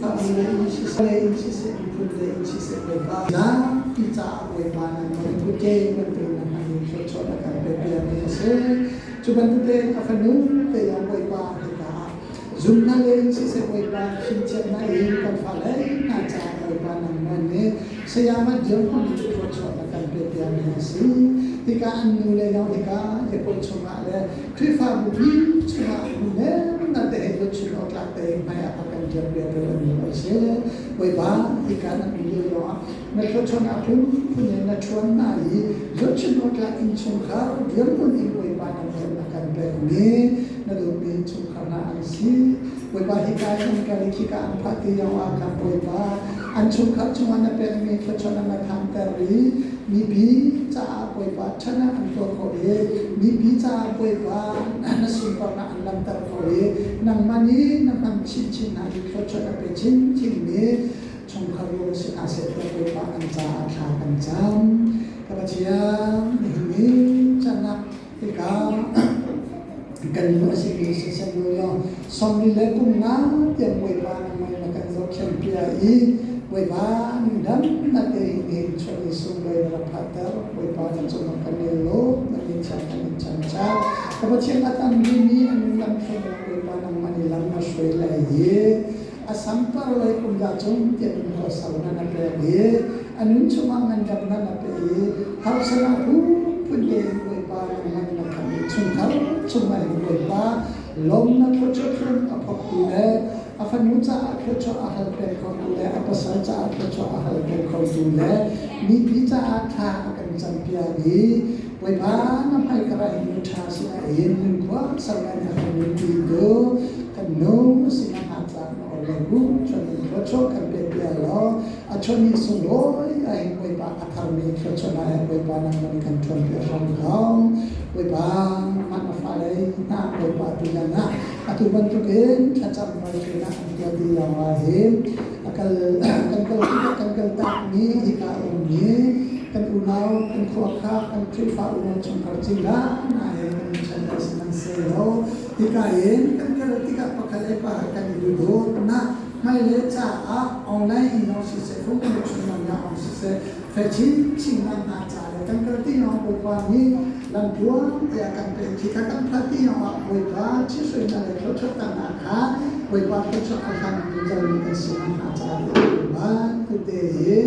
Khrihfabu lei in siseh, lei in siseh, miphun lei in siseh Bawipa zapi caah Bawipa nangmah nih kutke bantukin na hman in thluachuah na kan pekpiakmi a si. Cu bantuk tein a fanu te zong Bawipa hika ah zumhnak lei in siseh Bawipa fimthiamnak in kan fale hna caah Bawipa nangmah nih sayama dirhmun in thluachuah na kan pekpiakmi a si. Hika an nu le zong hika airport chungah le Khrihfabu pi chungah na te he zohchun awk tlak tein hmai ah kan dirpiaktu an nu an si. Bawipa hika na um lio zongah na thluachuahnak phunphun in na ṭhuan hna i zohchun awk tlak innchungkhar dirhmun in Bawipa na nawl na kan pekmi na dawtmi innchungkhar hna an si. Bawipa hika in an kal i khika an phah ti lioah khan Bawipa an chungkhar chungah na pekmi thluachuahnak na thanter i mipi caah Bawipa ṭhan ah an tuah khawh i mipi caah Bawipa na sunparnak an langhter khawh i nangmah nih na hman chinchin hna i thluachuah na pe chinchinmi chungkhar rual si hna seh tiah Bawipa an caah thla kan cam. Ka Pathian, nihin ni chan ah hika kan nu a simi siseh nu law sawmli le kum nga tiang Bawipa nangmah na kan zohkhenh piak i Bawipa nungdam na te nihin chuah i sunglawi na rak phatter Bawipa na cungah kan i lawm na min thiang kan in chanchak. Ka Pathian a tam mi an lam hruai Bawipa nangmah nih lam na hruai lai i a sampar lei kum dah cung tiah in khuasau na na pek i a nun chungah ngandamnak na pe i harsanak phunphun tein Bawipa nangmah na khamh i chungkhar chungah hin Bawipa lawmnak thluachuah thlum a phawktu le a fanu caah thluachuah a hal peng khotu le a pasal caah thluachuah a hal peng khotu le mipi caah thla a kan campiak i Bawipa na hmai karah hin nu ṭha sinah hin nunkhua saunan a kan nunpi tu kan nu sinah hnatlak na or lo bu chuan in thluachuah kan pek piak law a chuan in sunglawi ah hin Bawipa a tharmi thluachuahnak he Bawipa nangmah nih kan ṭhuan piak hram ko. Bawipa mah na fale hna Bawipa tutan ah atu bantukin thlacam raithuinak an tuah ti lawng ah hin a kal kan kal tikah kan kal takmi hika a ummi kan unau kan khua kha kan Khrihfa unau chungkhar cingla hna he kan i ṭhen lai sihmanhsehlaw hika in kan kal tikah pakhat le pakhat kan i duhdawtnak hmailei caah online in zong siseh phung kan chungman ya ong siseh feh chinchin nak hna ca le kan kal ti lawng Bawipa nih lamtluang tiah kan pek khi kha kan phat ti lawng ah Bawipa thihruainak le thluachuahnak kha Bawipa thluachuah a hlan zungzalmi kan si nak hna caah bantuk te hi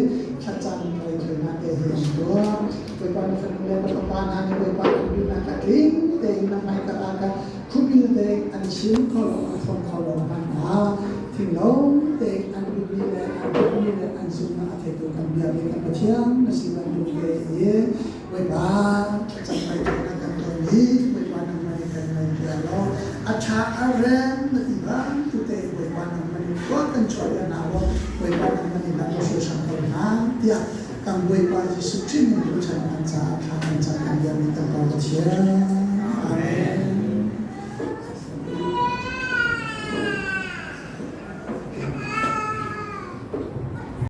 thlacam raithawinak te hi an tuah. Bawipa na fanu le na fapa hna nih Bawipa an duhnak kha tling tein na hmaikar ah khan khubil tein an chim kho lo, an hrawm kho lo hmanh ah thinglawng tein an duhmi le an duhmi le an zumhnak a theitu kan biakmi kan Pathian na si bantuk te hi Bawipa thlacam raithawinak kan tuahmi Bawipa nangmah nih kan ngaihpiak law a ṭha a rem na ti bantuk tein Bawipa nangmah nih khua kan chuah le hna law Bawipa nangmah nih lam na hruai hram ko hna tiah kan Bawipa Jesuh Khrih min ruahchan kan caah thla kan cam kan biakmi kan Pa Pathian. Amen.